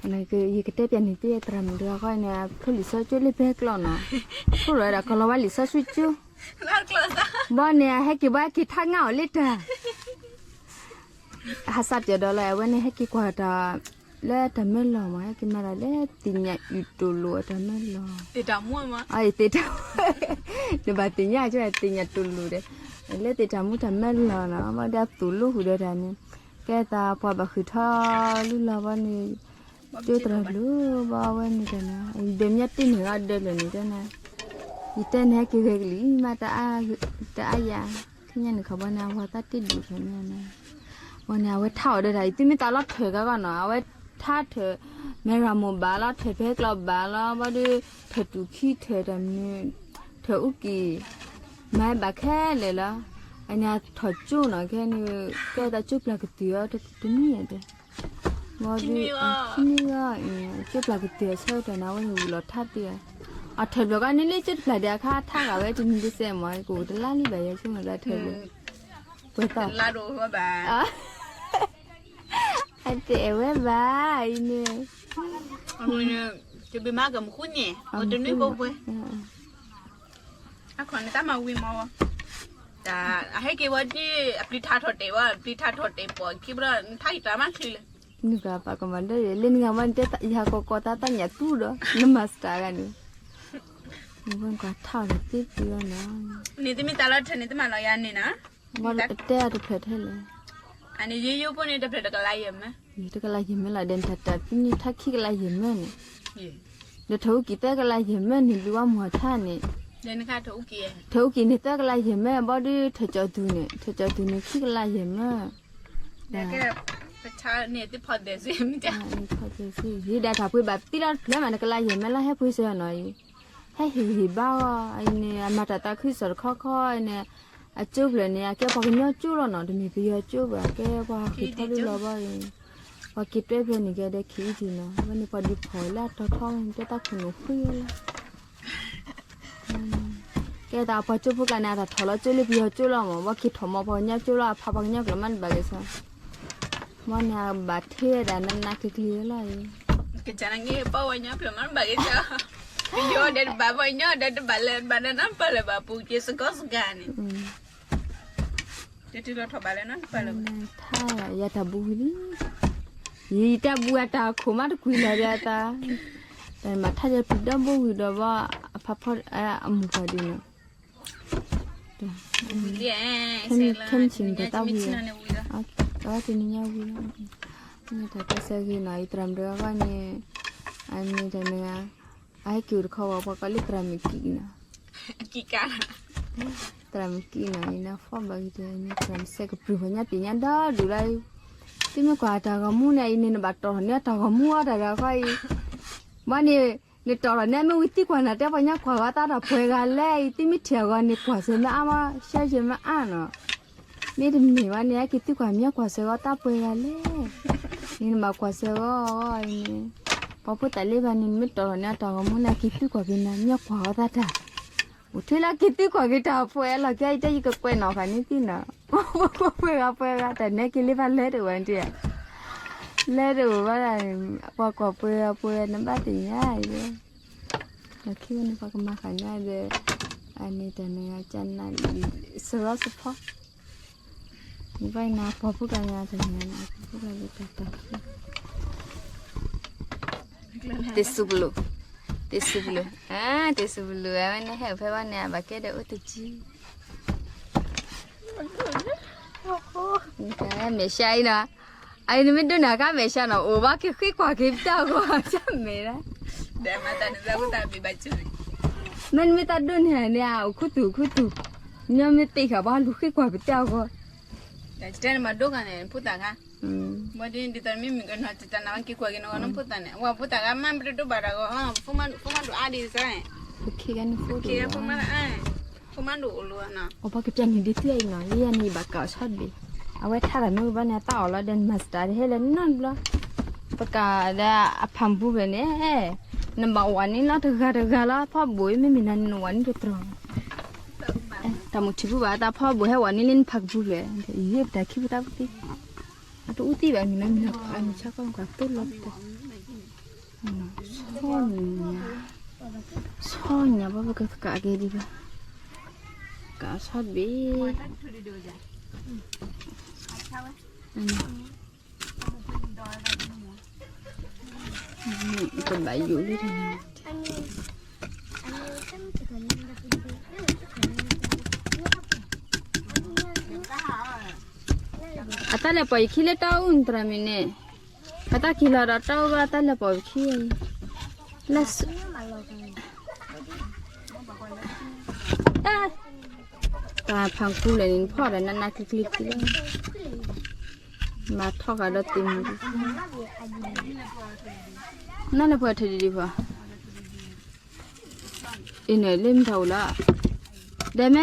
ယကတဲပျးန့ၣ်သ့ၣ်သရၣ်မုၣ်တဂၤဃီန့ၣ် အဖျိလံာ်စီဆှံကၠိလၢဖဲကျီနီၤ, ဖျိလီၤဝဲဒၣ်ကီၤလီၤဝဲလံာ်စီဆှံကၠိ, ဘီန့ၣ် အဟဲက့ၤဘီဟဲက့ၤထါငါအီၤလၢတၢ် ဟးစးပျီဒီးလီၤ အဝဲန့ၣ်ဟဲက့ၤကွၢ်တၢ် လၢတၢ်မၢလီၤမး ဟဲက့ၤမၤတၢ်လၢသ့ၣ်ညါအုၣ်တိၢ်လိာ်အတၢ်မၢလီၤ, အသ့ၣ်တၢ်မူ, နဘၣ်သ့ၣ်ညါကသ့ၣ်ညါတိၢ်လိာ်ဒီး လၢသ့ၣ်တၢ်မူတၢ်မၢလီၤနီၤ ဘၣ်ဒီးအသိၣ်လိဃုာ်ဒီးတၢ်န့ၣ်, ကဲသးပှၤဘၣ်ဃုာ်ထီၣ်လံလီၤဘီန့ၣ်, ကၠိသရၣ်ဘျုးဘီအဝဲန့ၣ်တၢ်န့ၣ် ဒၢးမ့ၢ်တ့ၢ်န့ၢ်ဂီၤဒၢးဘျီန့ၣ်တၢ်န့ၣ်, ယတဲန့ၣ်ဟဲက့ၤဂဲၤကလံၤမး တအါယၤ, ခဲညါန့ၣ်ခီဘီန့ၣ်အဝၤသးတ့ၢ်ဒံးဖဲန့ၣ်, ဝဲန့ၣ် အဝဲထါအီၤဒီးတၢ် ယသုမ့ၢ်သးလီၤထၢၣ်ဂၤဂီၢ်နီၤ အဝဲထါထၢၣ်, မဲၢ်ရၤမိၢ်ဘၣ်လီၤ ထၢၣ်ဖဲကျီဘၣ်လီၤ ဘီဒီး ထၢၣ်တူၢ်ခံထၢၣ်တၢ်မနုၤ, ထၢၣ်အူက့ၣ်, မၤဘၣ်ခဲလၢာ်လီၤ, အန့ၣ်ထီၣ်ကၠိနီၤ ခဲန့ၣ် ကဲတၢ်ကၠိပျၢ်ကတုာ်အီၤတနံၣ်ယဲၢ်တဲ ဘီဒီး, ခံနံၣ်ဂီၢ်, ကၠိပျၢ်ကတုာ်အဆၢကတီၢ်န့ၣ် အဝဲန့ၣ်ဝံၤလီၤထါတ့ၢ်, အထၢၣ်ဘျီကန့ၣ်လၢကၠိတပျၢ်ဒီးအခါထါဂာ်ဝဲတနံၤတစဲးမး ကအိၣ်တလါလံဘၣ်ယဲဆိကမိၣ်လၢထၢၣ်ဘျီ, ပှဲၤသီ, အတဲဝဲဘၣ်အံၤန့ၣ်, တဘ့ၣ်မၤကမူၣ်ဃူန့ၣ် အတနွံဖိခွဲ အခီန့ၣ်တၢ်မၤဝံၤမး, တၢ်အဟဲက့ၤဝဲဒ် အပျံၤထါထီၣ်တဲာ်ဝဲ အပျံၤထါထီၣ်တဲာ်ပှၤခံဘျီ နထါယတၢ်မၤချံလၢ, နကပာ်ကမၤဒၢယဲ လၢနဂၤမ့ၢ်နတဲယဟးကီကီတၢ်တၢ်ညၣ်တူၢ်ဒီး နမၤစတၢ်ဂၤန့ၣ်, နကွၢ်ထါအီၤလီၤသ့သ့လီၤနီၤ, န့ၣ်တမ့ၢ်တၢ်လီၤထၢၣ်န့ၣ် တမၤလီၤယၤန့ၣ်နီၤ, ဘၣ်တဲအီၤတဖျၢၣ်ထဲလဲၣ်, အန့ၣ်ယိယိဖိန့ၣ် တဖျၢၣ်တကလးယဲၢ်မၢ တကလးယဲၢ်မၢလီၤ ဒီးနတၢ်တၢ်သံန့ၣ်ထါခံကလးယဲၢ်မၢန့ၣ်, ဒီးထၢၣ်အူက့ၣ်သၢကလးယဲၢ်မၢန့ၣ် ဘျုးဝဲမုၢ်ထါန့ၣ်, ထၢၣ်အူက့ၣ်န့ၣ်သၢကလးယဲၢ်မၢ ဘီဒီးထၢၣ်ကၠီၣ်သူၣ်န့ၣ် ထၢၣ်ကၠီၣ်သူၣ်န့ၣ်ခံကလးယဲၢ်မၢ, ယံၤဒၣ်တၢ်ပှ့ၤဘၣ်သံလီၤတဖျၢၣ်မး တကလးယဲၢ်မၢလီၤ ဟဲပှ့ၤစၢၤနီၤအံၤ, ဟဲဟ့ၣ်ဂံၢ်ဟ့ၣ်ဘါအီၤအံၤန့ၣ် အမၤတၢ်သးခုကစီၣ်တခီခီန့ၣ်, အကၠိဖျၢၣ်န့ၣ် အကဲပှၤကညီကၠိလီၤနီၤ တမ့ၢ်ပယီၤကၠိဘၣ် ကဲပှၤဟးဃ့ၢ်ထီၣ်လံလီၤဘီအံၤ, ပှၤက့ၤတွဲဖျဲးန့ၣ်ကဲဒီးခံအံၤဒံးနီၤ ဝဲန့ၣ်ပှၤဒုးဖီၣ်လၢအတီၤထီန့ၣ် တဲတၢ်ခိၣ်နူာ်ဃုလီၤ ကဲသးပှၤကၠိဖိကျါန့ၣ် အတၢ်ထီၣ်လီၤကၠိလၢပယီၤကၠိလီၤမး ဘီက့ၤထီၣ်မီၤပှၤကညီကၠိလီၤ အဖးပှၤကညီကျိာ်မးတဘၣ်က့ၤဆၢ, မ့ၢ်န့ၣ်ဘၣ်ထဲဝဲဒၣ်နနာ်က့ၤကလံၤလီၤအံၤ, ကစၢ်နက့ၤပှၤကညီကျိာ်မးတဘၣ်က့ၤဆၢ, ပယီၤဒီးတဘၣ်ပှၤကညီဒီးတဘၣ်လၢၤဘၣ်ဒီးနပၢၢ်လၢၤဘၣ်ပူၤက့ၤစကီစကၤန့ၣ်, တတုၤလီၤထီၣ်ဘၣ်လၢၤနီတပၢၢ်လၢၤဘၣ်, ထါယတၢ်ဘူးဝံၤလံ ယတၢ်ဘူးအတၢ်ခိၣ်မးတကွံာ်လၢၤဒီးအသး, တၢ်မၤထါယပျံၤဒီဘိဝံၤဒီးဘီ, အဖးဖီ, အမုၢ်ပှၢ်ဒ်နီၤ, ခဲမုၢ်ဆ့ၣ်န့ၣ်တၢ်သးဝံၤ, အဝဲတနံၤညါဝံၤလီၤ, တၢ်ကဲဆၢဂ့ၤနီၤ ယသရၣ်မုၣ်တဂၤဃီန့ၣ်, အန့ၣ်တၢ်န့ၣ်, အဟဲက့ၤအိၣ်တခီဝဲပှၤကိးလၢသရၣ်မုၣ်ကံနီၤ သရၣ်မုၣ်ကံနီၤ အံၤန့ၣ် ဖီၣ်ဘၣ်ဂ့ၤတၢ်န့ၣ် သရၣ်မုၣ်စဲးကပြုၢ်ပှၤညါသ့ၣ်ညါဒီဒူၣ်လီၤအံၤ, သုမ့ၢ်ကွၢ်တၢ်ဂီၤမူန့ၣ် အံၤန့ၣ် နဘၣ်တီၢ်ထီၣ်န့ၢ်တၢ်ဂီၤမူအီၤတၢ်ဒီးဃီအံၤ, ဘၣ်န့ၣ်, နတီၢ်ထီၣ်န့ၢ်မ့ၢ်ဝံၤသံကွၢ်နၤတဲ ပှၤညါကွၢ်ဂီၤသးတၢ်ပှဲၤဂၤလဲၣ်အံၤ သုမ့ၢ်ထံၣ်အဂီၢ်န့ၣ် ကွၢ်စၢၤမ့ၢ်အါမး ရှဲစၢၤမ့ၢ်အါနီၤ မ့တမ့ၢ်ဘၣ်န့ၣ် ဟဲက့ၤသံကွၢ်မ့ၢ်ကွၢ်စၢၤဂီၤတၢ်ပှဲၤဂၤလဲၣ်, န့ၣ်နဘၣ်ကွၢ်စၢၤဂီၤအံၤန့ၣ်, ပှၤဖိသၣ်လၢဘၣ်န့ၣ် နမ့ၢ်တီၢ်ထီၣ်န့ၢ်အတၢ်ဂီၤမူန့ၣ် က့ၤသံကွၢ်က့ၤနၤ မ့ၢ်ကွၢ်ဂီၤသးတၢ်, အိၣ်ထဲလၢက့ၤသံကွၢ်က့ၤတၢ်ပှဲၤလီၤ ကဲအံၤတဲယကကွဲးနီၣ်ဃာ်န့ၢ်သုနီၤ, ပှၤကွၢ်ပှဲၤဂၤပှဲၤဂၤတၢ်နဲက့ၤလၢဘၣ်လဲၤတအိၣ်ဝဲန့ၣ်, လဲၤတအိၣ်ဘၣ်ဒၣ်န့ၣ် ပှၤကွၢ်ပှဲၤဂၤပှဲၤဂၤနဘၣ်သ့ၣ်ညါအံၤ, ဒီးခံဝဲန့ၣ်ပှၤကမၤဃာ်ညါဒီး, အန့ၣ်တၢ်န့ၣ်ကနၣ်လံ, စရီစဖီ နဘၣ်နၤပှၤဖိကလၢတၢ်န့ၣ် ပှၤဖိကလၢတၢ်တၢ် တ့ၢ်စူၤပလိာ်, တ့ၢ်စူၤပလိာ်, အါ တ့ၢ်စူၤပလိာ် အဝဲန့ၣ်ဟဲအိၣ်ဖဲဘၣ်န့ၣ် အဘၣ်ကဲဒီးအိၣ်တကံၢ်, မဲာ်ဆှးအံၤနီၤ, အအံၤနမ့ၢ်ဒိးန့ၢ်အခါမဲာ်ဆှးနီၤ အိၣ်ဘၣ်က့ၤဃ့ကွၢ်က့ၤပတၢ်ဂီၤ ဆၢမဲာ်ဒၣ် မ့ၢ်နမ့ၢ်တၢ်ဒိးန့ၢ်န့ၣ် အိၣ်ခူသူၣ်ခူသူၣ်, ညီမ့ၢ်သ့ၣ်ဃာ်ဘၣ်လူၤဃ့ကွၢ်ပတၢ်ဂီၤ, တၢ်တဲန့ၣ်မၤဒိဂၤန့ၣ် ဖိသၣ်ခါ, ဘၣ်ဒ်ဒ်သိးမ့ၢ်မုၣ်ကနီၤတတၢ်နၤဝဲက့ၤကွၢ်က့ၤနီၤ နဖိသၣ်န့ၣ် ဝဲဖိသၣ်ခါမ့ၢ်ပတဒိးဘၣ်တၢ်ဂီၤ ဖိမါဒိၣ်အါဒံးစၢ်န့ၣ်, ဖိမါဒိၣ်အါ, ဖိမါဒိၣ်အိၣ်လီၤနီၤ, အိၣ်ပှၤကပျဲန့ၣ်ဒ်သုအံၤနီၤ လၢယၤန့ၣ်ယဘၣ်ကးဆီတဘ့ၣ်, အဝဲထါတၢ်မ့ၢ်ဝံၤဘၣ်န့ၣ် အတၢ်အီၣ်လီၤဒီးနမၤစတၢ်တဟဲလၢနီတဘျီ ပကးဒီးအဖးမူဖျၢၣ်န့ၣ်, နဘၣ်ဝးန့ၢ်လီၤတဂၤတဂၤလီၤ ဖီဘိၣ်အံၤ မ့မ့ၢ်နၤန့ၣ်နဝးန့ၢ်တတြီၤ, တၢ်မုၢ်ထံၣ်ပူၤဘၣ် တၢ်ဖီဘိၣ်ဟဲဝးန့ၢ်လၢနဖးကပူၤဖျၢၣ်, ယဲပတၢ်ခံပတၢ်ပူၤသ့, အ တအူသံၣ်ဘၣ်မံၤလၢမံၤလီၤ အမံၤဆါကီၢ်ကးသိၣ်လီၤတၢ်, ဆီညါ, ဆီညါဘၣ်ပကသကးက့ၤဒံးဘၣ်, ကးဆီတဘ့ၣ်, ကဘၣ်ယိၣ်လံတန့ၣ် အတၢ်လဲၤပိာ်ယခံလၢတၢ်အိၣ်နတရၢမံၤန့ၣ်, အတၢ်ခံလီၤဒီးတၢ်အိၣ်ဘၣ်တၢ်လဲၤပိာ်ယခံ, လၢ, တၢ်ဖးခူလဲၣ်န့ၣ် ဖီၣ်ဒီးနးနးကျံၤကျံၤလီၤ, မၤထီၣ်ဃာ်ဒီးတ့မူ, နၢ်လဲၤပှဲၤထံဒံဒံဖီ အံၤန့ၣ်လၢမ့ၢ်ထီၣ်အိၣ်လီၤ, ဒီးမ့ၢ်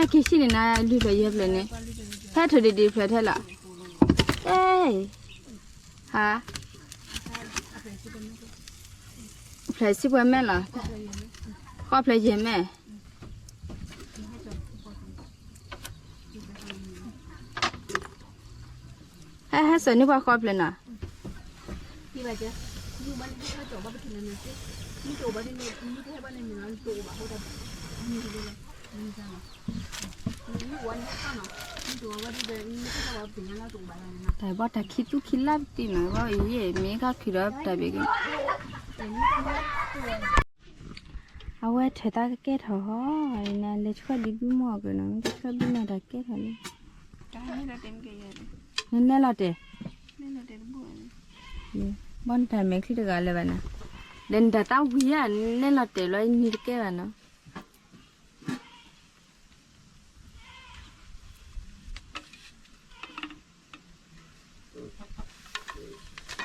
ခံဆံန့ၣ်နၤ လွံၢ်ဖျၢၣ်ယဲၢ်ဖျၢၣ်န့ၣ်, ဖဲထံဒံဒံဖျၢၣ်ထဲလီၤ, အဲ, ဟါ, ဖျၢၣ်ဆံပှဲၤမဲလီၤ, ဃီဖျၢၣ်ယဲၢ်မဲ, ဟဲဟဲစၢၤန့ၢ်ပှၤဃီဖျၢၣ်နီၤ, တၢ်ဘီၣ်တၢ်ခံသူခံလါပတံၢ်နီၤ ဘီၣ်အံၤယဲၢ်မ့ၢ်ခါခုၣ်ဒီးတၢ်ဘ့ၣ်က့ၤ အဝဲထဲတၢ်ကကဲထီၣ်ဟီ, နလဲၤဆှၢဒံးဘုမီၢ်ကနီၤ နလဲၤဆှၢဘုမီၢ်တၢ်ကဲထီၣ်လံ, နနဲၣ်လီၤတဲာ်, ဘီၣ်နတၢ်မဲာ်ချံတဂၤလၢၤဘၣ်နၤ, ဒီးနတၢ်သးဝံၤဧါ နဲၣ်လီၤတဲာ်လီၤ နံၤတကဲဘၣ်နီၤ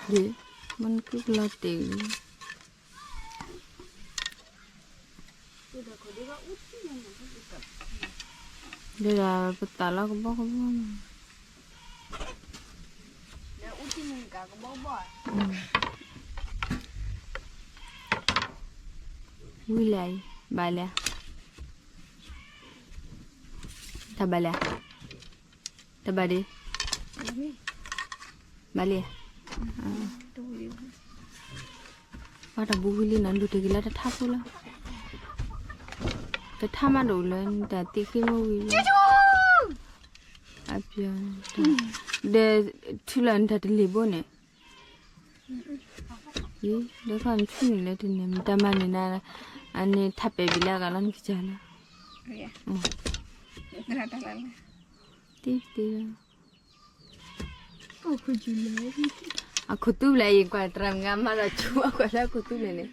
ဒ်, မ့ၢ်နကုကလီၤတ့ၢ်လံ, ဒီးပသးလီၤကဘီကဘီန့ၣ်, ဝံၤလဲၣ်, ဘၣ်လဲၣ်, တၢ်ဘၣ်လဲၣ်, တၢ်ဘၣ်ဒ့, ဘၣ်လံ, ဘၣ်တၢ်ဘူးဝံၤလံနီၤ လူၤတ့ၢ်က့ၤလၢတထါဖိလီၤ, တထါမးဒိၣ်လၢနတၢ်သ့ၣ်ဃ့မ့ၢ်ဝံၤလီၤ, အပျီ, ဒီးထူလီၤနတၢ်တလ့ၢ်ဘိန့ၣ် ယံၤ ဒီးခီနထူန့ၣ်လၢတန့ၣ် မတၤမၤန့ၣ်နၤ, အန့ၣ်ထးပဲာ်ဘံးလၢအဂၤလီၤနကစၢ်လီၤ, တ့တ့လီၤ, အခိၣ်သူဘျဲၣ်အံၤ ကွၢ်တရံးမုၢ်ဂၤမၤဒီးဆူအကွၢ်လၢအခိၣ်သူဘျဲၣ်န့ၣ်,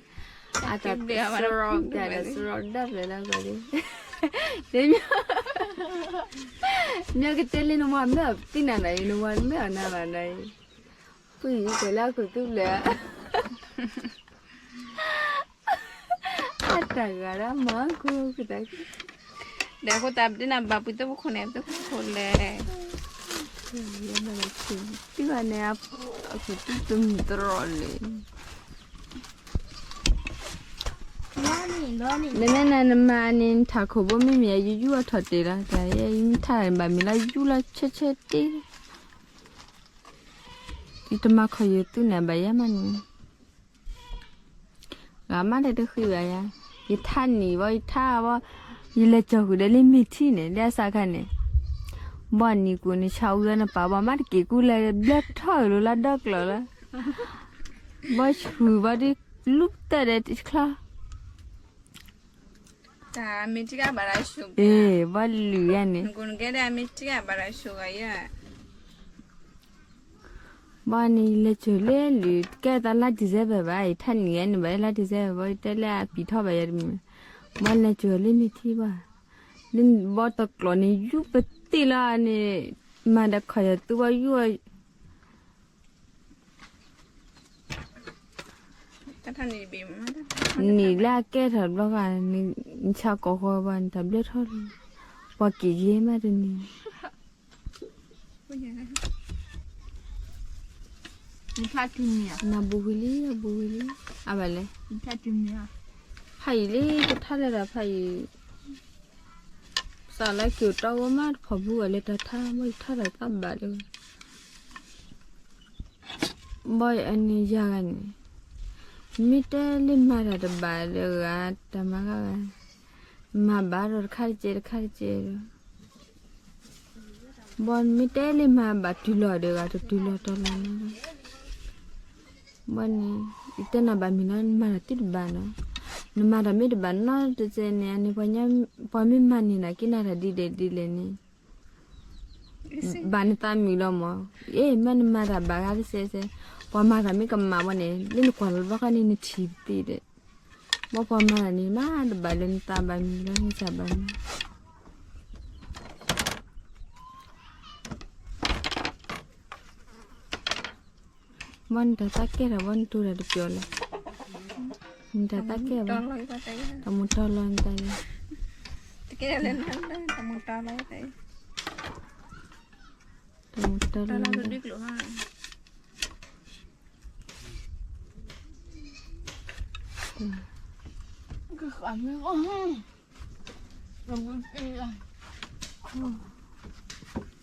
အတၢ်စရီပျၢ်ဒီးစရီဒၣ်ဖျၢၣ်လၢအဂၤဒ်, မ့ၢ်ကတဲလၢနဝၤမ့ၢ်အီၤပသံနၤနၤအံၤ နဝၤမ့ၢ်အီၤနၤဘၣ်နၤအံၤ, ပှၤအံၤကွၢ်လၢအခိၣ်သူဘျဲၣ် အတၢ်ဂၤဒၣ်မၤခိၣ်ခိၣ်တၢ်, ဒီးအဃိသတးပဒိးနၤဘၣ်ပှၤသုးခိၣ်န့ၣ် သုးခိၣ်လဲၣ်, သုးဘၣ်န့ၣ်, အခိၣ်သူတမုာ်တရီၣ်လဲၣ်, နမ့ၢ်နၤနမၤန့ၣ် နထးခိၣ်ဘိမ့မ့ၢ် ယယူၢ်ယူၢ်အထီၣ်တ့ၢ်လီၤ, တၢ်ယဲယမ့ၢ်ထးဘၣ်မ့ၢ်လၢယူၢ်လီၤဆၢဆၢတ့ၢ်လီၤ, ယတမၤခီၣ်ယိၤသူန့ၣ် ဘၣ်ယဲမးန့ၣ် ဂၤမးတၢ်တဃံဘၣ်ယၤ, ယထါနံၤဘီ ယထါဘီ, ယလဲၤကၠီၤဃုာ်ဒီးလၢမ့ၢ်ထံန့ၣ် လၢအစးခါန့ၣ်, ဘီနံၤကူၣ်န့ၣ် ဆါအူဝဲနပာ်ဘီ မးတက့ၤကူလဲၤဘျၢထီၣ်လီၤလၢဒီကျၢၤလီၤ, ဘီဆူၣ်ဘီဒ်လူတၢ်ဒီးချီ တၢ်မ့ၢ်ထံၣ်ကဘၣ်တၢ်ဆိၣ်, ဘီလုၢ်ယါန့ၣ်, နကဲဒၣ်မ့ၢ်ထံၣ်ကဘၣ်တၢ်ဆိၣ်ဂၤယါ, ဘီန့ၣ် ယလဲၤကၠိၤလၢလုၢ် ကဲသးလါ December ဘၣ်, ယထါနံၤဂၤန့ၣ်ဘၣ် လါ December ဘီ ယတဲလၢအပံာ်ထီၣ်ဘၣ်ယၤတမံၤ, ဘီလဲၤကၠိၤလၢန့ၣ်ထံဘၣ်, လၢဘီတကျိၤန့ၣ် ယူၢ်ပသ့ၣ်လီၤန့ၣ်, မၤဒီးခီၣ်ယီၤသူဘီယူၢ် နံၤလၢအကဲထီၣ်တဘျီဃီ, နဆါကိာ်ဃီဘၣ်န့ၣ် တၢ်ဘျၢထီၣ်လံ, ပှၤက့ၤယဲမးတနံၤ, နဘူးဝံၤလံ, အဘူးဝံၤလံ, အဘၣ်လဲၣ်, ဖးယံာ်လံ, တထါလၢတၢ်ဖးယံာ် စးလၢက့ၤတီဝဲမး တဖီၣ်ဘူးဝဲလၢတၢ်ထါ မ့ၢ်ယထါတၢ်သးဘၣ်လၢ, ဘီအန့ၣ်ယၤဂၤန့ၣ်, မ့ၢ်တဲလၢမၤတၢ်တဘၣ်ဒီးဂၤတၢ်မၤဂၤဂၤ, မၤဘၣ်ဒီးတခါတကဲတခါတကဲဒီး, ဘီမ့ၢ်တဲလၢမၤဘၣ်တုၤလီၤဒီးဂၤတတုၤလီၤတီၤလီၤနီၤ, ဘီန့ၣ်, ယတဲနၤဘၣ်မံၤလီၤ နမၤတၢ်သ့တဘၣ်နီၤ, နမၤတၢ်မ့ၢ်တဘၣ်နီတစဲးန့ၣ် အန့ၣ် ပှၤမ့ၢ်မၤန့ၢ်နၤက့ၤနၤတၢ်ဒ်လဲၣ်ဒ်လဲၣ်န့ၣ် ဘၣ်နသးမုာ်လီၤမး, အ့ မ့ၢ်နမၤတၢ်ဘၣ်ဂၤတစဲးစဲး, ပှၤမၤတၢ်မ့ၢ်ကမၣ်ဘီန့ၣ် လၢနကွၢ်လီၤဘျီဃီန့ၣ် နထံၣ်သ့ဒီး, ဘီပှၤမၤတၢ်န့ၣ် မၤတဘၣ်လၢနသးဘၣ်မုာ်လီၤ နသးဘၣ်မုာ် ဘီနတၢ်သးကဲထီၣ်ဘီနတိၢ်တၢ်တပျီၤလဲၣ်, နတၢ်သးကဲဘၣ်, တၢ်မူတီလီၤနတၢ်လဲၣ်, တၢ်မူတီလီၤ,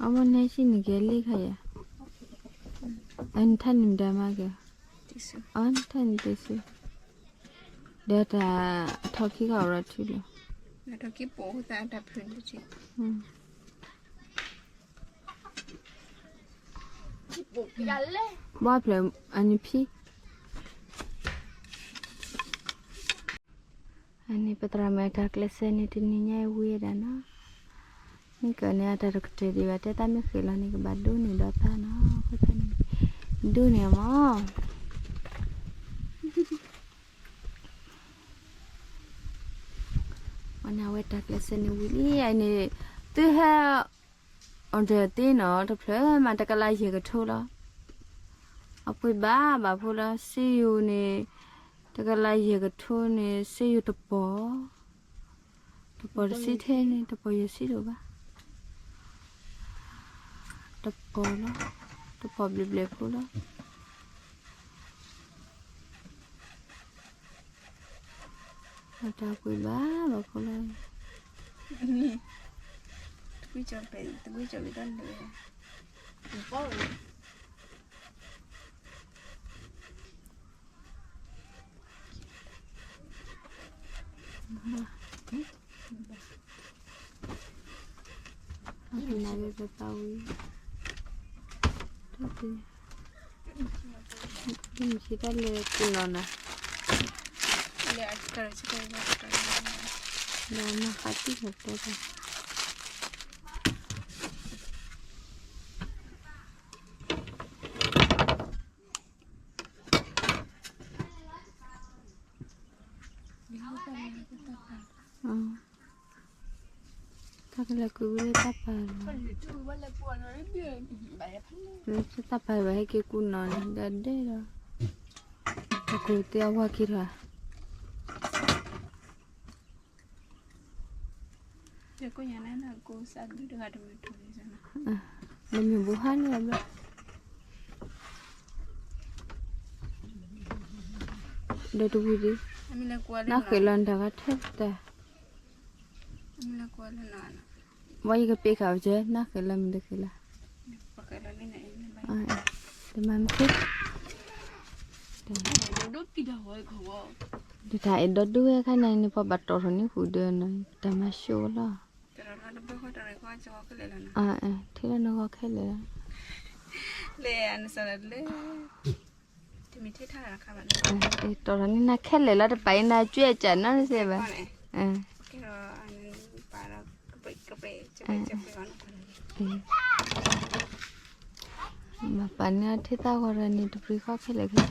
အမ့ၢ်န့ၣ်ဆံးနကဲလံခါယၤ, အနထါန့ၣ်မတၤမၤကဲ, အနထါန့ၣ်တစု, ဒီးတၢ်ထီၣ်ခံဂၤအိၣ်ဒီးထံလီၤ, ဘၣ်ဖျၢၣ်အနံၣ်ဖံ အန့ၣ် ပသရၣ်မုၣ်အတၢ်ကျဲးစၢးန့ၣ် တနံၤညါအံၤဝံၤဒၣ်နီၤ, မ့ၢ်ကန့ၣ်အတၢ်တကတၢၢ်ဒံးဘၣ် တဲသးမ့ၢ်ဃ့ၢ်လီၤန့ၣ် ကဘၣ်ဒိးန့ၢ်ဒီးသးနီၤ, အဃိသတးန့ၣ် ဒိးန့ၢ်မး, အန့ၣ် အဝဲတၢ်ကျဲးစၢးန့ၣ်ဝံၤလံ အန့ၣ် သုဟဲ order သ့နီၤ တဖျၢၣ်မး တကလးယဲၢ်ကထိလီၤ. အပှ့ၤဘၣ်ဘၣ်ဖိလီၤ စ့ယိၤန့ၣ် တကလးယဲၢ်ကထိန့ၣ် စ့ယိၤတပီၤ, တပီၤတဆံထဲန့ၣ် တပီၤယဲၢ်ဆံဒိၣ်ဘၣ်, တပီၤလီၤ, တပီၤဘျဲၣ်ဘျဲၣ်ဖိလီၤ. အတၢ်ပှ့ၤဘၣ်ဘၣ်ဖိလီၤ. အနၢ်ကသးဝံၤ တၢ်တ မ့ၢ်ဆံးတၢ်လဲၤကူၣ်နီၢ်နၤ, ဒီးမၤဃးတံၢ်လီၤတဲတၢ် တၢ်ကလဲၤကွံာ်ဝံၤလၢ တၢ်ပာ်လီၤ, လၢတၢ်ပာ်ဘၣ် ဟဲက့ၤကူၣ်နီၢ်န့ၣ် ဒီးဒဲဒီး တၢ်ကူၣ်သ့အဝါက့ၤထီၣ် လၢမ့ၢ်ဘူးဟါလၢအဘျီ ဒီးတဝံၤဒံး နဃ့ၢ်လီၤနတၢ်ဂၤထဲတၢ် ဝဲယကပ့ၤဃာ်အီၤကဲ နဃ့ၢ်လီၤမ့ၢ်တဃ့ၢ်လီၤ တမၤမ့ၢ်သ့ တၢ်အဲၣ်ဒိးဒုးဝဲ ခါနၤန့ၣ် ပှၤဘၣ်တီၢ်ထီၣ်န့ၢ်ဃုာ်ဒီး တၢ်မၤဆိလီၤ ထံၣ်လၢနဂီၤခဲလၢာ်လီၤ တီၢ်ထီၣ်န့ၢ်နၤခဲလၢာ်လီၤ တပာ်အံၤနၤ ကွံအစၢ်နီတစဲးဘၣ် မၤပာ်န့ၢ်အီၤထံသၣ်ဂီၤဒီးန့ၣ် တပျံၤဃီခဲလၢာ်ခဲဆ့ အ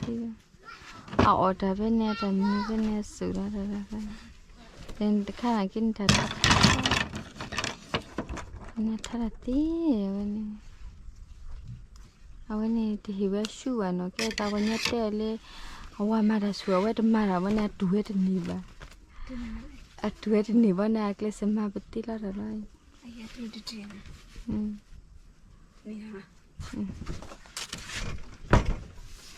အီၣ်တၢ်ဖဲန့ၣ် အတၢ်မံဖဲန့ၣ် အစုၣ်လီၤတၢ်တခါန့ၣ် တခါနာ်က့န့ၣ် တၢ်ထီၣ်ထီၣ် နထီၣ်တၢ်သ့ဝဲန့ၣ် အဝဲန့ၣ် တဟ့ၣ်ဝဲဆူၣ်ဘၣ်နီၢ် ကဲသးပှၤညီတဲအီၤလၢ အဝၤမၤတၢ်ဆူၣ် အဝဲတမၤတၢ်ဝဲန့ၣ် အတူၢ်ဝဲတန့ၢ်ဘၣ် အတူၢ်ဝဲတန့ၢ်ဘၣ်န့ၣ် အကျဲးစၢးမၤပသ့လီၤတၢ်လီၤ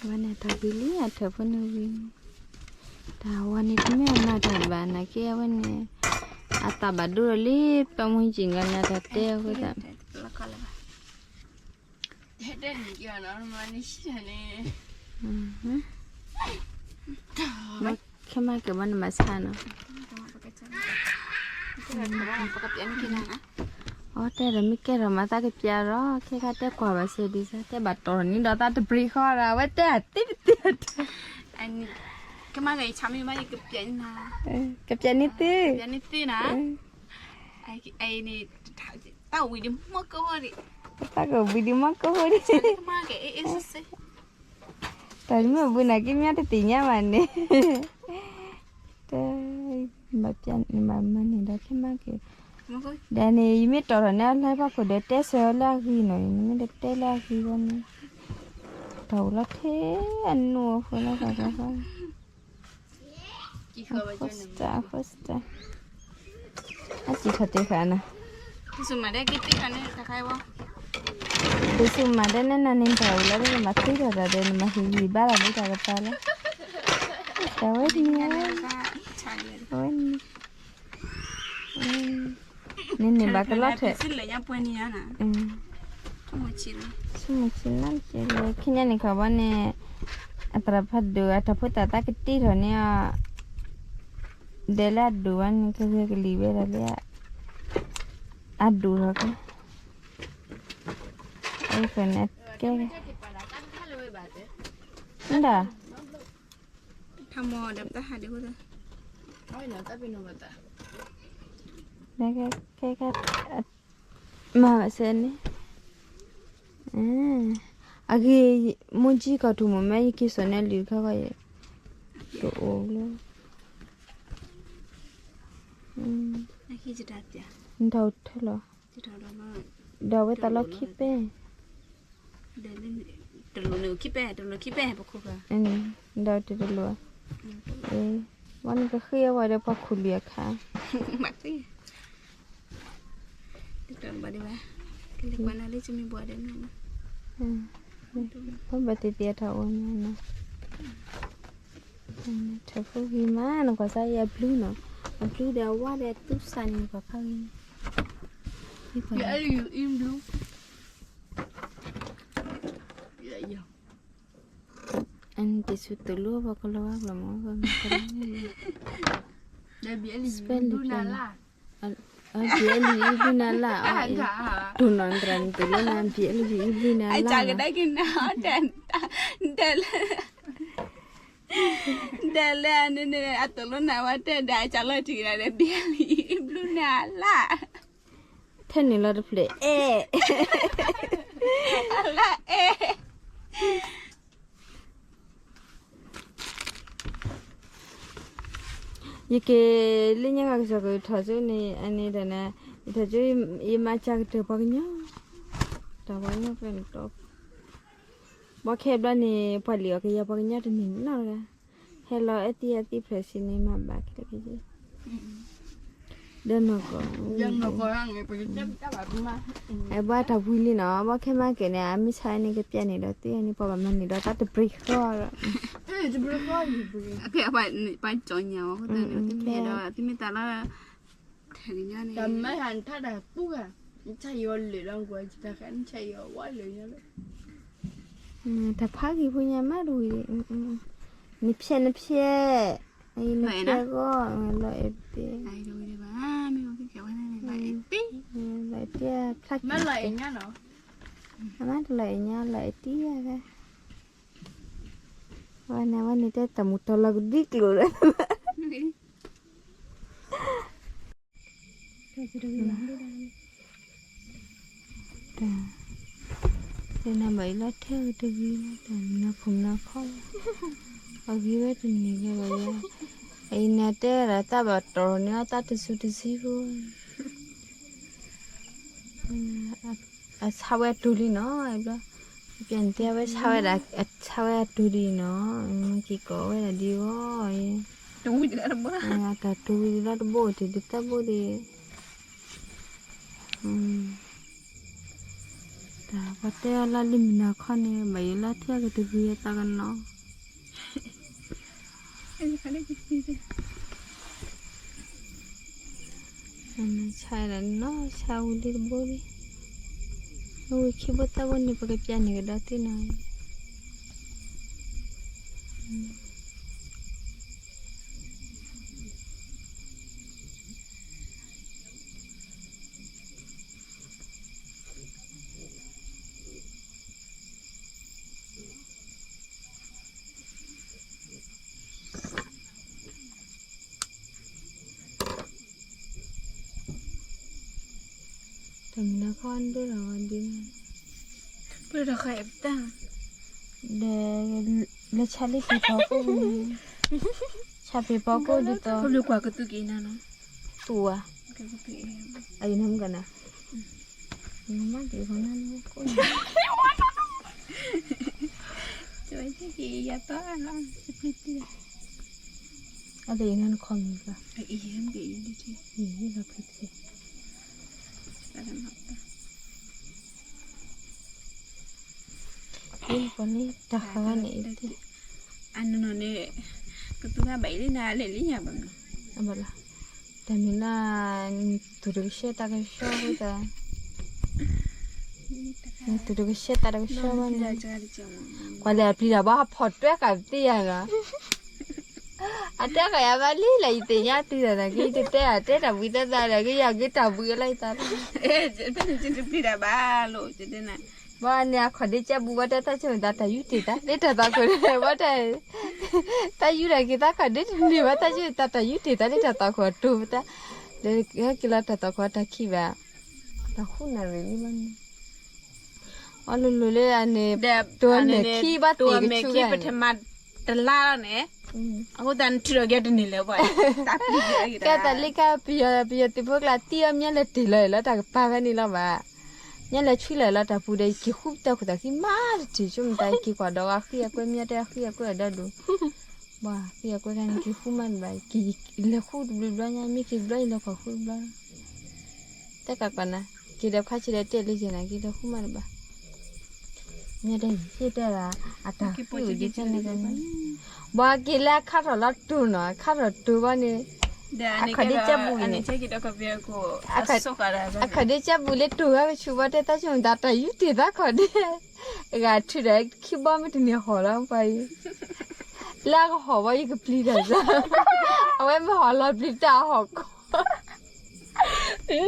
အဝဲန့ၣ်တၢ်ဝံၤလံ အထၢၣ်ဖိန့ၣ်ဝံၤ တၢ်ဝၤန့ၣ် တမ့ၢ်အမၤတၢ်ဘၣ်နာ်က့ အဝဲန့ၣ် အသးဘၣ်ဒိဒီးလံ ပမွှေးကျိန်ဂၤန့ၣ် တၢ်တဲအဃိသတး ဟဲတဲန့ၣ်က့ၤအီၤနီၤ မၤန့ၣ်ဆံၣ်န့ၣ် ခဲမးကဲဘၣ်နမၤဆါနီၤ. အီတဲဒီးမ့ၢ်ကဲထီၣ်မၤသးကပျဲဒီး ခဲခါတဲကွၢ်ဘၣ်စဲဒ်စါ တဲဘၣ်တီၢ်ထီၣ်န့ၣ်ဒီးသးတဘြ့းဃီဒီး အဝဲတဲတံၢ်တံၢ် ကပျဲန့ၢ်သု တၢ်ဝံၤဒံးမီၢ်ကဝီၤဒံး တၢ်မ့ၢ်ဘုနၤက့မ့ၢ်တသ့ၣ်ညါဘၣ်န့ၣ် တဲ ဘၣ်မၤန့ၣ်ဒီးခဲမးက့ၤ ဒီးန့ၣ် ယမ့ၢ်တီၢ်ထီၣ်န့ၢ်အလါပှၤခိၣ်ဒီးတဲဆၢလၢအဂ့ၤနီၤ နမ့ၢ်တတဲလၢအဂ့ၤဘၣ်န့ၣ် တၢ်အိၣ်လီၤထဲအနူအဃိလီၤ အဃိစတၢ် အဃိစတၢ် အစံးထီၣ်တဲဃာ်နၤ ကစူၢ်မၤဒဲန့ၣ်နၤန့ၣ် တၢ်အိၣ်လီၤ နမၤသံထီၣ်တၢ်ဒီး နမၤဟံးဂံၢ်ဘါတၢ်လၢတၢ်ကပၤလီၤ တၢ်ဝဲန့ၣ် ဝဲန့ၣ် န့ၣ်န့ၣ်ဘၣ်ကလီထၢၣ် ဆိကမိၣ်ဆံးလီၤ ခဲညါန့ၣ်ခီဘီန့ၣ် အသရၣ်ဖးဒိၣ် အတၢ်ဖိသၣ်သးကတ့ထီၣ်န့ၣ်အီၤ ဒဲးလၢအဒိၣ်ဘၣ်န့ၣ် ကဂဲၤကလံၤဝဲဒၣ်လၢ အဒိၣ်ထီၣ်ကဲ အကန့ၣ်ကဲ ဒၣ် ထမီဒီးပတဟးဒံး ကဲ မၤဘၣ်စဲန့ၣ် အဂ့ၤ မူကံကီၢ်ထူၣ်မိၢ်မဲ ယက့ၤစိာ်န့ၢ်လံာ်တခါဃီ ယတအိၣ်လၢ နတၢ်အိၣ်ထဲလီၤ ဒီးဝဲသးလီခံပဲ တလိၣ်န့ၣ်ခံပဲ တလိၣ်န့ၣ်ခံပဲ ပခိၣ်ဃာ် ဒီးတတလိၣ် ဝဲနကဃ့အဝဲဒီးပှၤခူၣ်လံအခါ မၤဃ့ တဘၣ်ဒံးဘၣ် ကလဲၤကွၢ်နၤလၢကမ့ၢ်ဘှီဒီး ပဘၣ်သ့ၣ်သ့ၣ်အတၢ်အိၣ်ညါနီၤ ထၢၣ်ဖိဂံၤမး နကွၢ်စၢ်ယဲအဘျုးနီၤ အဘျုးဒီးအဝါဒီးသူစၢ်န့ၣ် ကွၢ်ဖးဂံၤ အန့ၣ်တ့ၢ်ဆူသိၣ်လိပှၤကလီၤဝါဘၣ်မး spelling ဘျုးနၤလၢ် အဘျုးအလံၤအံၤဘျုးနၤလၢ်အီၤ တိၢ်နီၣ်သရၣ်န့ၣ်သိၣ်လိနၤ ဘျုးအလံၤအံၤဘျုးနၤလၢ် အကကဒါက့ၤနၤအီၤ တဲလၢ တဲလၢအန့ၣ်န့ၣ် အသိၣ်လိနၤဝဲတဲဒီး အကလီၤထံးကဒါဒီး ဘျုးအလံၤအံၤဘျုးနၤလၢ် ထဲန့ၣ်လီၤတဖျၢၣ်အဲၣ် အလၢအဲၣ် ယက့ၤလၢညါကစၢ်ကထီၣ်ကၠိန့ၣ် အန့ၣ်ဒီးန့ၣ် ယထီၣ်ကၠိ ယမၤစၢ်ကတၢၢ်ပှၤကညီ တၢ်ပှၤကညီဖဲန့ၣ်တီ ဘီခဲဘျီန့ၣ် ပှၤလံၣ်အီၣ်ကယၤပှၤကညီတန့ၢ်နီတဂၤ ဟဲလီၤအဲၣ်သံအသံဖျၢၣ်ဆံးန့ၣ် မၤဘၣ်ခဲလၢာ်ခဲဆ့ ဒီးနီၢ်ကီၢ် အဲၣ်ဘၣ်တၢ်ဝံၤလံနီၤ ဘီခဲမးက့ၤန့ၣ် အမ့ၢ်ဆါန့ၣ်ကပျဲန့ၣ်ဒီး သုန့ၣ်ပှၤဘၣ်မၤန့ၢ်ဒီးသးတဘြ့းဃီဒီး ပှၤကၠီညါအီၤ တမ့ၢ်ဒီး တမ့ၢ်သးလၢ တၢ်မၤဟးထါတၢ်ပူၤဂၤ နဆါယီၤလၢာ်လီၤကွၢ် တၢ်ခါနဆါယီၤဝဲလၢာ်ညါလၢ တၢ်ဖးဂံၢ်ဖိညါမးတဝံၤ နဖျဲးနဖျဲး နဖျဲးဂီၢ် လီၤအဲၣ်တ့ၢ် လီၤအဲၣ်တ့ၢ် ဖျါက့ၤ မ့ၢ်လီၤအဲၣ်ညါ လီၤအဲၣ်တ့ၢ်ဝဲ ဝဲန့ၣ် ဝဲန့ၣ်တဲတၢ်မူးတၢ်လီၤကဒံကျိၤလၢ တၢ် တနၤဘၣ်အံၤလီၤထဲတဂ့ၤလီၤ တၢ်မနုၤခိၣ်မနုၤခီ အဂ့ၤဝဲတန့ၢ်လၢၤဘၣ်ယၤ အအံၤန့ၣ်တဲဒၣ်တၢ်ဘၣ်တီၢ်န့ၣ် တၢ်တစူးတစံဖိ အဆါဝဲအတူၢ်လံနီၤ ဘျီ ပျဲၢ်နတဲဝဲဆါဝဲဒၣ် အဆါဝဲအတူၢ်ဒံးနီၤ မ့ၢ်က့ၤကိးဝဲဒၣ်ဒံးအီၤ တၢ်တူၢ်ဝံၤလီၤတဘိ တၢ်ဒုးသၢဘိဒံး တၢ်ပှၤတဲအီၤလၢလံမုၢ်နၤခီန့ၣ် ဘၣ်ယိၣ်လၢထံအကတဂ့ၤအသးကနီၤ ဆါဒၣ်နီၤ ဆါဝံၤလံတဘိလံ အဝံၤခံဘိသၢဘိန့ၣ် ပကပျဲန့ၢ်ကဒီးသ့နီၤ တမ့ၢ်လၢခီဒိၣ်ဒီးဝဲဒ်န့ၣ်, ပတခါအံၤပတၢ်, ဒီး လၢဆါလံပံၤဖီခိၣ်န့ၣ်, ဆါပံၤဖီခိၣ်ဒ်သိး, ပကွၢ်ကသူက့ၤနၤနီၤ, သူဝဲ, အံၤနမကနၤ, နမၤက့ၤဖီနၤနကိၣ်န့ၣ် ကဲက့ၤယၤတၢ်လီၤ, အတအံၤနၤနခီမံၤဘၣ်, အံၤလီၤဖဲသ့, အံၤပှၤန့ၣ်တၢ်ဃါန့ၣ်အံၤ, အနီၢ်နီၢ်န့ၣ်, ကသူဂၤဘၣ်အံၤလံနၤလဲၤလံယၤဘၣ်မနီၤ, အဘၣ်လီၤ, တမ့ၢ်လၢ သူၣ်တကဆှဲတၢ်ကဆှီဝဲသး, သူၣ်တကဆှဲတၢ်တကဆှီဝဲန့ၣ်, ကွၢ်လဲၤအပျံၤတၢ်ဘၣ်ဟးဖီၣ်တွဲဃာ်ပသ့ယၤလီၤ, အတဲဃာ်ယၤဘၣ်လံလၢယသ့ၣ်ညါတုၤတၢ်နၤက့ ယတတဲအတဲတၢ်ဘှံးသးသးနၤက့ ယၤက့တၢ်ဘှံးအလီၤယသးလီၤ, ပျံၤတၢ်ဘၣ်လိာ်, ဘၣ်န့ၣ်အခီၣ်ဒ့ကဲဘူး ဘၣ်တဲတၢ်ဆိၣ်မတၤတၢ်ယူးတ့ၢ်သး လၢတၢ်သးခိၣ်န့ၣ် ဘၣ်တဲ တၢ်ယူးတၢ်က့ၤသးခီၣ်ဒ့တန့ၢ်ဘၣ် တၢ်ဆိၣ်မတၤတၢ်ယူးတ့ၢ်သးလၢတၢ်သးခိၣ်အတိၤပတၢ်, ဒီးဟဲက့ၤလီၤတၢ်သးခိၣ်အတၢ်ခံးဘၣ်, တၢ်ဃုနၣ်ရံၣ်လံဘၣ်န့ၣ်, အီလိၤလိၤလၢအန့ၣ်, တိၤမဲာ်ခံဘၣ်တ့ၢ်ကဆူၣ်ဂၤန့ၣ်, ပထမတလါလီၤန့ၣ်, အဃိသတးနထုးထီၣ်က့ၤတန့ၢ်လၢၤဘၣ်, ကဲတၢ်လံကါ ပယီၤသုးဖိကျါသံအီၤ မ့ၢ်လဲၤတ့ၢ်လီၤလၢတၢ်ကပၤဖဲန့ၣ်လီၤဘၣ်, မ့ၢ်လဲၤဆွံလီၤလၢတၢ်ပူၤဒီး ယက့ၤဃုပတၢ်ခိၣ်သးခံမးတထံၣ် ဆိကမိၣ်တၢ်ယက့ၤကွၢ်ဒီးအဃံအကွဲ မ့ၢ်တဲအဃံအကွဲအဒီဒူၣ်, ဘၣ်ဃံအကွဲခါန့ၣ် က့ၤဃုမးတဘၣ်, လဲၤဃုတဘျီဘျီညါ မ့ၢ်က့ၤဘျီယလဲၤကွၢ်ဃုတဘျီ တဲကးကွၢ်နၤ, က့ၤဒီးခါဆံးဒီးတဲလံက့ၤနၤ က့ၤဒီးဃုမးတဘၣ်, မ့ၢ်တဲဟ့ၣ်တဲဒၣ်, အတၢ်ဃုယကဲန့ၣ်, ဘၣ်က့ၤလၢအခါထီၣ်လီၤတိၤနီၤ အခါထီၣ်တိၤဘၣ်န့ၣ်, အခီၣ်ဒ့ကဲဘူးအံၤန့ၣ်, အခီၣ်ဒ့ကဲဘူးလၢတိၤဂၤကဆူၣ်ဘၣ်တဲ တၢ်ဆိၣ်မတၤတၢ်ယူးတ့ၢ်သးခီၣ်ဒ့ အဂၤထုးဒီးခံဘီမ့ၢ်တန့ၢ်ဟီၣ်လီၤပှၤအံၤ, လၢအကဟီၣ်ဘၣ်ယကပျံၤတၢ်စၢ်, အဝဲမ့ၢ်ဟီၣ်လီၤပျံၤတၢ်အဟီၣ်ကီး,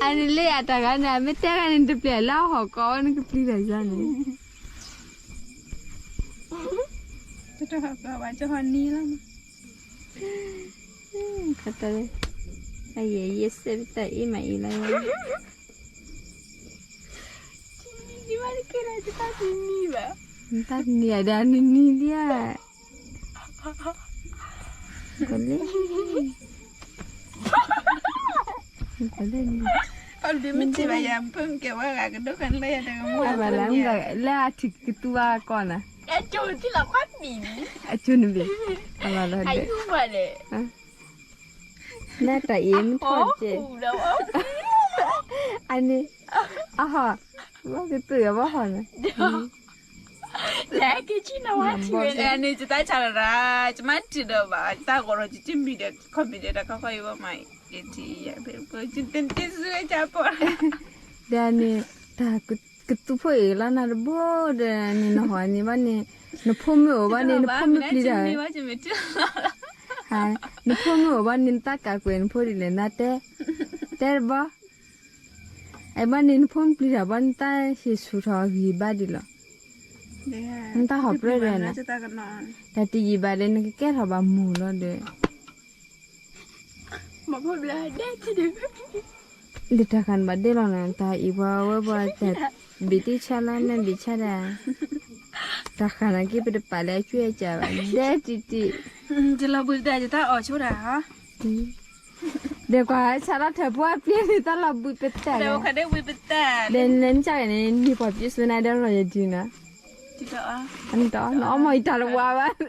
အန့ၣ်လၢအတၢ်ဂၤန့ၣ် မ့ၢ်တဲဂၤန့ၣ်တပျံၤလၢအဟီၣ်ကီးဝဲနကပျံၤတၢ်စၢ်န့ၣ် တဟီၣ်ကီးဘၣ် ကဟီၣ်နံၤလီၤ, ခတၢၢ်, အယဲၢ်ယဲၢ်စဲးပတၢ်အ့ၣ်မးအ့ၣ်လီၤ, ယမ့ၢ်တကဲဒီးယတၢ်တနံၤဘၣ်, နတၢ်တနံၤဧါ ဒီးနနံၤလံဧါ, ကလဲၣ်, ကလဲၣ်, အဘၣ်လၢအထံၣ်ကသူဘၣ်ကီးနၤ, အကၠိနဘ့ၣ်, လၢတၢ်အံၤမ့ၢ်ထီၣ်ကဲ, အန့ၣ်, အဟီၣ်, ဘၣ်ကသူအဘၣ်ဟီၣ်န့ၣ်, လဲၤက့ၤဆ့ၣ်နီၤဝဲထံဝဲန့ၣ် ယတၢ်ဆါလီၤရၣ်, ယမ့ၢ်ထံၣ်ဒီးဘၣ် ယတၢ်ဂီၤဒီး ယတမံၤဒီး ခီမံၤဒီး တၢ်ခီခီအံၤဘၣ်မး, ယထံၣ်ယၤဖဲ ယတ့စူဝဲကၢ်ပီၣ်, ဒီးန့ၣ်, တၢ်ကသူဖိအံၤလီၤနၤတဘိဒီးန့ၣ် နဟီၣ်န့ၣ်ဘၣ်န့ၣ်, နဖိမ့ၢ်အိၣ်ဘၣ်န့ၣ် နဖိမ့ၢ်ပျံၤတၢ်, နဖိမ့ၢ်အိၣ်ဘၣ်န့ၣ် နတၢ်ကးကွဲးနဖိဒ်လဲၣ် နတဲ, တဲတဘီ အဘၣ်န့ၣ် နဖိမ့ၢ်ပျံၤတၢ်ဘၣ် နတၢ်ဟ့ၣ်ဆူၣ်ထီၣ်အဂံၢ်ဘါဒ်လီၤ, နတၢ်ဟီၣ်ပြၢဒီး, တၢ်တယံာ်ဘၣ်ဒီး နကကဲထီၣ်ဘၣ်မုၢ်လီၤဒီး, ဒီးတၢ်ဃးနဘၣ်ဒဲလီၤန့ၣ် တၢ်အံၤပှၤဝဲပှၤတၢ်ဘ့ၣ်တ့ဆါလီၤ နဘ့ၣ်ဆါဒၣ်, တၢ်ဃးနၤက့ ပတပာ်လၢအကွဲးအစၢ်ဘၣ် ဒဲတံၢ်တံၢ်, တလီၤဘှံးတၢ် ယတၢ်အီၣ်ဆိဒၣ် ဒီးကွၢ်ဆၣ်လီၤထၢၣ်ဖိအပျ့ၤန့ၣ် တၢ်လီၤဘှံးပတၢ်လီၤ, ဒီးနကန့ၣ် နပှၤပျ့ၤစူနၤဒီး ရီယဒံနီၤ, နအီၣ်မ့ၢ်အံၤတၢ်လၢဝါဘၣ်, တ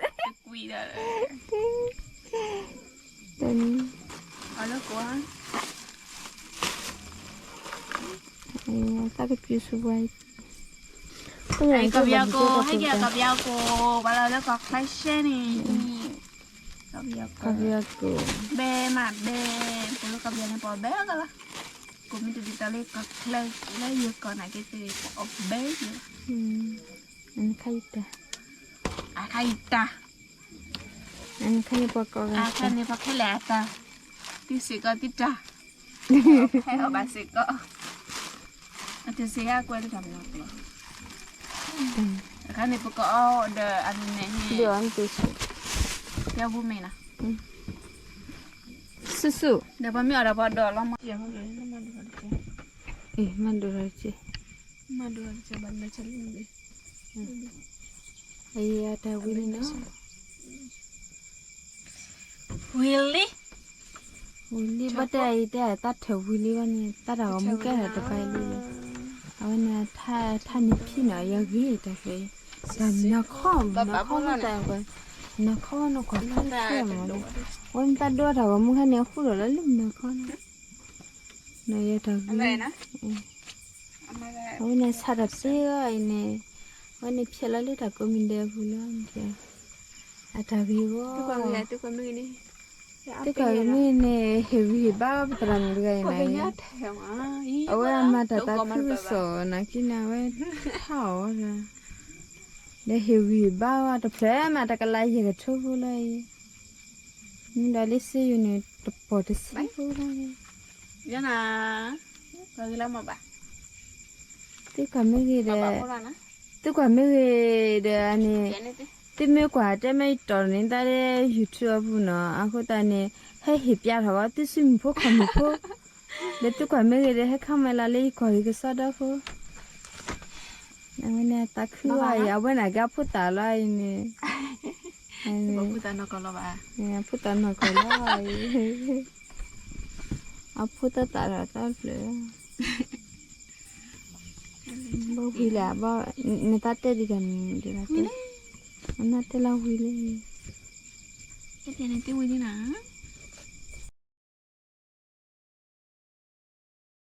ၢ်ကပျ့ၤစူဝဲ ကီၢ်ပယီၤကိၣ် ဟဲက့ၤကီၢ်ပယီၤကိၣ် ဘၣ်လီၤလၢကီၢ်ချၢရှဲန့ၣ်, ကီၢ်ပယီၤကိၣ် ဘဲမးဘဲ, ပလၢကီၢ်ပယီၤန့ၣ် ပအီၣ်ဘဲကလီၤ, ကိးမ့ၢ်တဒ်သိးလၢကီၢ်ချၢလၢယကီၢ်နာ်က့သ့ၣ် ပအီၣ်ဘဲယၤ, ခါယတၢ် အခါအံၤတၢ်, အခါန့ၣ်ပှၤကိးဂၤ, အခါန့ၣ်ပှၤခဲလၢာ်အတၢ်, တံၤစ့ၢ်ကီးတံၤတၢ်, ဖဲအီၣ်ဘၣ်စ့ၢ်ကီး, အတစ့ၢ်ကီးကွဲးတၢ်မနီၤ, အခါန့ၣ်ပကအီၣ်ဒီးအမ့ၢ်န့ၣ်, ဒ်အီၤတစ့ၢ်, တဲဘူးမ့ၢ်နီၤ, ဆူၣ်ဆူၣ်, ဒီးပှၤမ့ၢ်အီၣ်ဒီးပှၤဒိးလီၤမး, မၤဒိးတက့ၢ်, မၤဒိးတက့ၢ်, အတၢ်ဝံၤလံနီၤ, ဝံၤလံ, ဝံၤလံ ဘၣ်တဲအံၤတဲတၢ်ထၢၣ်ဝံၤလံဘၣ်န့ၣ် တၢ်တၢ်ဂီၤမူကဲထီၣ်တပၤလံ, အဝဲန့ၣ် ထါန့ၣ်ဖံးနီၤ ယဂ့ၤတၢ်ဖဲ, တၢ်နၢ်ခီၣ်မနၢ်ခီၣ်တၢ်, နၢ်ခီၣ်နကွၢ်ဖဲမး, အဝဲန့ၣ်တၢ်ဒိတၢ်ဂီၤမူခါန့ၣ် အဃုထီၣ်လၢလၢမနၢ်ခီၣ်နီၤ, နယတၢ်ဂ့ၤ, အဝဲန့ၣ်ဆးတၢ်သ့အံၤန့ၣ်, အဝဲန့ၣ်ဖျဲးလီၤလၢတၢ်ကိးမံၤဒဲးအပူၤလီၤ, အတၢ်ဂ့ၤဂီၢ်, သုကွၢ်မ့ၢ်န့ၣ် ဟ့ၣ်ဂံၢ်ဟ့ၣ်ဘါပသရၣ်မုၣ်တဂၤအံၤန့ၣ်, အဝဲအမၤတၢ်သးခုကစီၣ်နာ်က့န့ၣ် အဝဲထါအီၤဒီး, ဒီးဟ့ၣ်ဂံၢ်ဟ့ၣ်ဘါဝဲတဖျၢၣ်မး တကလးယဲၢ်ကထိဖိလီၤအံၤ, မ့ၢ်ဒီးလၢစ့ယိၤန့ၣ် တပိာ်တဆံဖိလီၤ, သုကွၢ်မ့ၢ်ဂ့ၤဒီး, သုကွၢ်မ့ၢ်ဂ့ၤဒီးန့ၣ်, သုမ့ၢ်ကွၢ်တဲမ့ၢ်ယတီၢ်န့ၣ် တၢ်လၢ YouTube အပူၤနီၤ, အဃိသတးန့ၣ် ဟဲဟ့ၣ်ပျးထီၣ်ဝဲသုစုမုၣ်ဖိခီၣ်မုၣ်ဖိ, ဒီးသုကွၢ်မ့ၢ်ဂ့ၤဒီး ဟဲခီမ့ၢ်လၢလၢယကွၢ်ဂ့ၤကစီဒီဖိ, အဝဲန့ၣ်သးခုဝဲအံၤ အဝဲန့ၣ်က့ၤအဖိသၣ်လီၤအံၤန့ၣ်, အဖိသၣ်နီၢ်ကီၢ်လီၤအံၤ, အဖိသၣ်သၣ်ဒီးတၢ်ဖျၢၣ် ဘီဝံၤလဲၣ်, နတၢ်တဲဒံးတၢ်န့ၣ်, အနၢ်တဲလၢဝံၤလံ, တဲန့ၣ်တဝံၤန့ၣ်နီၤ,